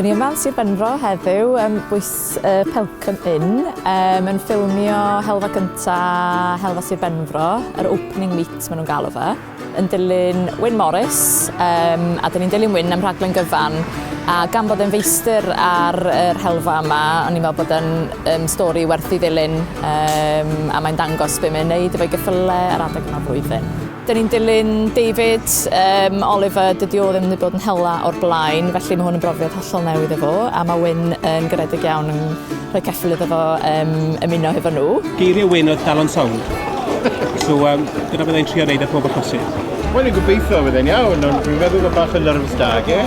Dyn ni yma yn Sir Benfro heddiw ym bwys y Pelcomb Inn um, yn ffilmio helfa gynta Helfa Sir Benfro, yr opening meet maen nhw'n galw fe, yn dilyn Wyn Morris, um, a dyn ni'n dilyn Wyn am rhaglen gyfan, a gan bod e'n feistr ar yr helfa yma, o'n i'n meddwl bod e'n um, stori werth i ddilyn, um, a mae'n dangos be mae'n neud efo'i geffylau ar adeg yma flwyddyn. Dyn ni'n dilyn David, um, Oliver, dydy o ddim wedi bod yn hela o'r blaen, felly mae hwn yn brofiad hollol newydd efo, a mae Wyn yn garedig iawn yn rhoi ceffyl iddo fo um, ymuno hefo nhw. Geiriau Wyn oedd dal o'n sownd. So um, dyna byddai'n trio wneud ar pob achlysur. Wel, ni'n gobeithio fydd e'n iawn, ond dwi'n meddwl bod bach o nerves da ag e.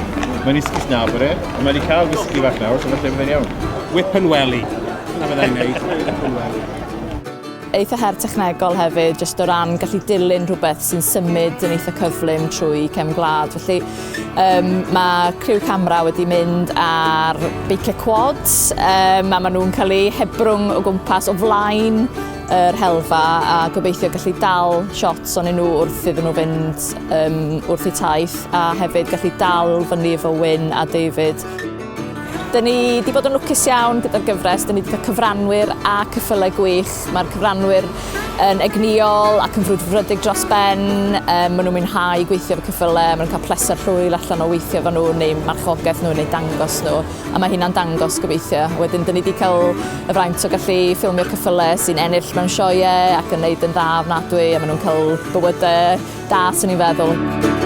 Mae'n esgus nabod e, ond mae wedi cael whisky fach nawr, so falle bydd e'n iawn. Whip and welly. Dyna fyddai'n wneud. Whip and welly. Eitha her technegol hefyd, jyst o ran gallu dilyn rhywbeth sy'n symud yn eitha cyflym trwy cefn gwlad. Felly um, mae criw camera wedi mynd ar beiciau quad um, a maen nhw'n cael eu hebrwng o gwmpas o flaen yr helfa a gobeithio gallu dal shots onyn nhw wrth iddyn nhw fynd um, wrth eu taith a hefyd gallu dal fyny efo Wyn a David. Dyn ni wedi bod yn lwcus iawn gyda'r gyfres, dyn ni wedi cael cyfranwyr a ceffylau gwych. Mae'r cyfranwyr yn egnïol ac yn frwdfrydig dros ben, um, maen nhw'n mwynhau gweithio efo ceffylau, maen nhw'n cael pleser rhwyl allan o weithio efo nhw neu marchogaeth nhw neu dangos nhw, a mae hynna'n dangos gobeithio. Wedyn, dyn ni wedi cael y fraint o gallu ffilmio ceffylau sy'n ennill mewn sioeau ac yn neud yn dda ofnadwy, a maen nhw'n cael bywydau da, swn i'n feddwl.